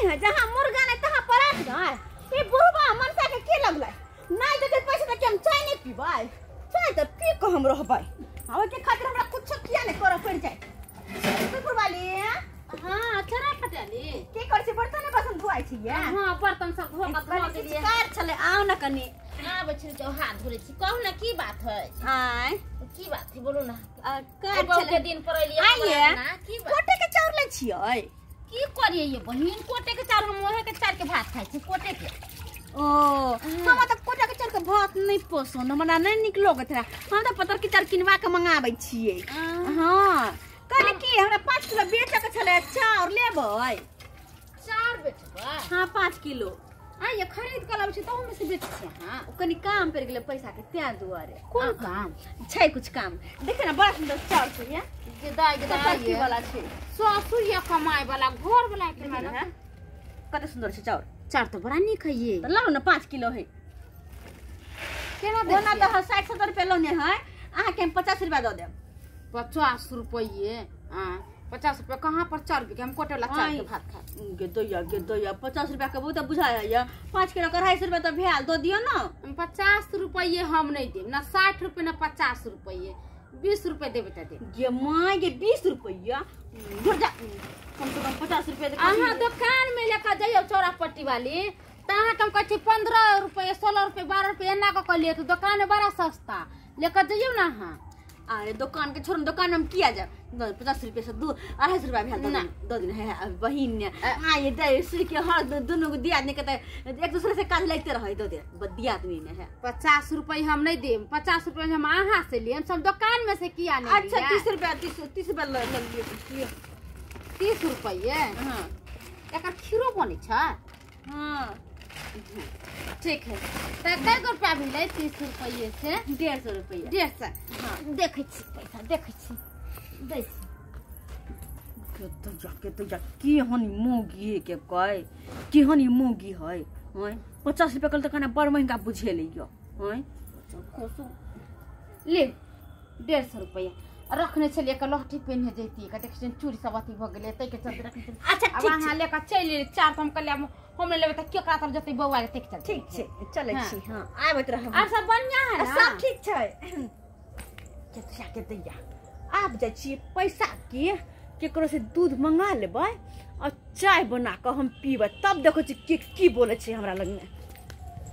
नहीं है जहाँ मुर्गा नहीं तहाँ पराठ नहीं। ये बुढ़वा मनसा के की लगलै नहीं देते पैसा त हम चाय नहीं पीबै, चाय त पी के हम रहबै। ओहि के खातिर हमरा कुछ किया नहीं करऽ पड़ जाए। वाली हां चरा पटाली की कर छी बर्तन बसन धोइ छी? हां बर्तन सब धो के धो देलियै। कार छलै आउ न कनी आबै छी जो हाथ धोले छी। कहू ना की बात है? आय की बात है बोलू ना। कार छलै के दिन पर एलियै ना की बात? कोटे के चाउर लै छियै? की करियै ये बहिन कोटे के चाउर हम ओहे के चाउर के भात खाइ छी कोटे के। ओ हमरा त कोटा के चाउर के भात नहीं पसंद, हमरा नहीं नीक लगैत रहे। हम त पतर के चाउर किनवा के मंगाबै छियै। हां कहले की हमरा 5 किलो बेचऽ के छलै चाउर, लेबै? चाउर बेचबै? हां 5 किलो। आ ये खरीद के लाबै छी त ओमे से बेच छी। हां ओ कनी काम पड़ गेलै पैसा के त्यां दुआरे। कोन काम छै? कुछ काम देखे ना बड़ा सुंदर चाउर छै ये गेदाय गेदाय की वाला छै। ससुर ये कमाए वाला घर वाला के ना कते सुंदर छै चाउर। चाउर तो बड़ा नीक है ये। त लाउ ना 5 किलो है। केना दे? ओना त 60-70 रुपया लौने है, अहाँ के हम 50 रुपया दऽ देब। 50 रुपये? हां 50 रुपया कहाँ पर चाउर बिके? हम कोटे वाला चाउर के भात खाए। गे दैया 50 रुपया के बहुत बुझाय है। 5 किलो के 250 रुपया त भेल, दऽ दियौ ना। 50 रुपये हम नहीं देब ना 60 रुपये ना 50 रुपये, 20 रुपये देबे त देब। गे my गे 20 रुपया धुर जा, कम से कम 50 रुपया दे। अहाँ दुकान में लेकर जाइयो चौरा पट्टी वाली त अहाँ के हम कहै छी 15 रुपये 16 रुपये 12 रुपये एना क के लेत। दुकान में बड़ा सस्ता लेकर जाइयो ना अहाँ। अरे दुकान के छोड़, दुकान में हम किया जाब? 50 रुपये से 2-250 रुपया भेल दऽ दिन है बहिन ने। आ ये दे सुई के हर दुनू के दियादनी के त एक दूसरे से काज लगते रहै। दऽ दे दियादनी ने है। 50 रुपये हम नहीं देब। 50 रुपये हम अहाँ से लेब, सब दुकान में से किया नहीं। अच्छा 30 रुपया 30 रुपया ल लियौ। 30 रुपये? हां एकर खीरो बनै छै? हां ठीक है। त कै रुपया भेलै 30 रुपये से? 150 रुपया। 150? हां देखै छी पैसा देखै छी दै छी। के तो जा की हनी मोगी के कह की हनी मोगी है। हां 50 रुपया कल त खाना बड़ महंगा बुझेलै यो। हां ले 150 रुपया रखने छलियै के लहठी पहिने जैती के देखै छियै चूड़ी सब अथी भऽ गेलै तै के चलते रखने छलियै। अच्छा ठीक अहाँ लेके चलि एलियै चार त हम कहलियै हम नहि लेबै त केकरा तर जतै बौआ के तै के चलते। ठीक छै चलै छी। हां आबैत रहब। आर सब बढ़िया है ना? सब ठीक छै। के दैया आब जाइ छियै पैसा के केकरो से दूध मंगा लेबै और चाय बना कऽ हम पीबै, तब देखै छी के की बोलै छै हमरा लगमे।